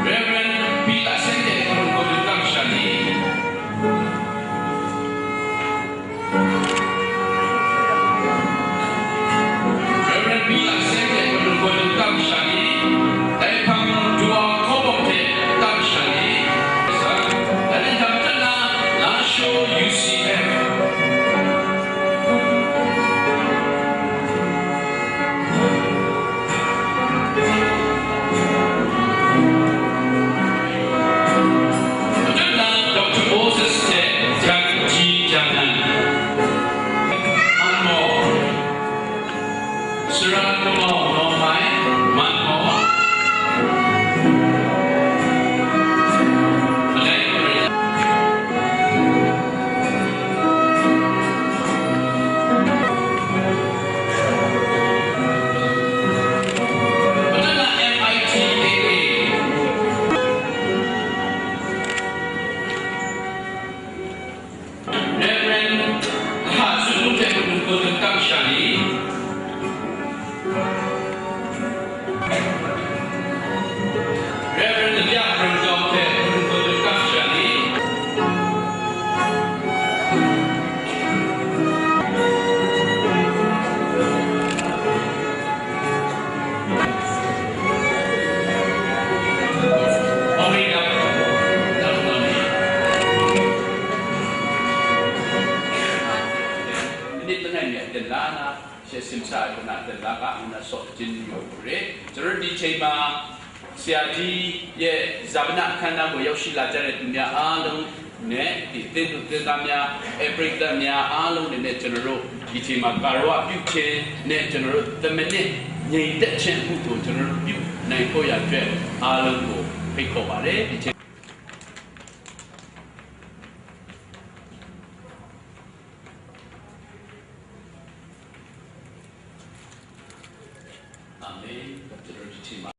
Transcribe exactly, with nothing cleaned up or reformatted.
Reverend Peter Sente Reverend Peter Sente Reverend Kam Shani, dai hpang Dua Kawbawng hte Kam Shani, Dai hpang Tana Lasho U C F. Doctor Moses hte Jang Ji Jang Nan. Anmo. Sara Kamau Naw Mai, Manhpaw, Malai Korea. Madonna M I T A A. Reverend Laha Tsun Lung hte Hpung Hkun Kam Shani. Reverend Lia Hpung Hkun hte Hpung Hkun Kam Shani. Langai mi a ten la na, she simsa ai kaw na ten la ga, nna saw jin yu re. Chara di chei ma, Sya di ye, zabana hkan na gaw yaw shi la jat ai du mya a long ne, di tin du tin ga mya, e prik da mya a long ne, ne, chana ro, di chei ma, ga ro a pyu che, ne, chana ro, the minute, nyai tet chen hu to, chana ro pyu, nai ko ya jwe, a long ko, prik ko ba re, di chei. Amen.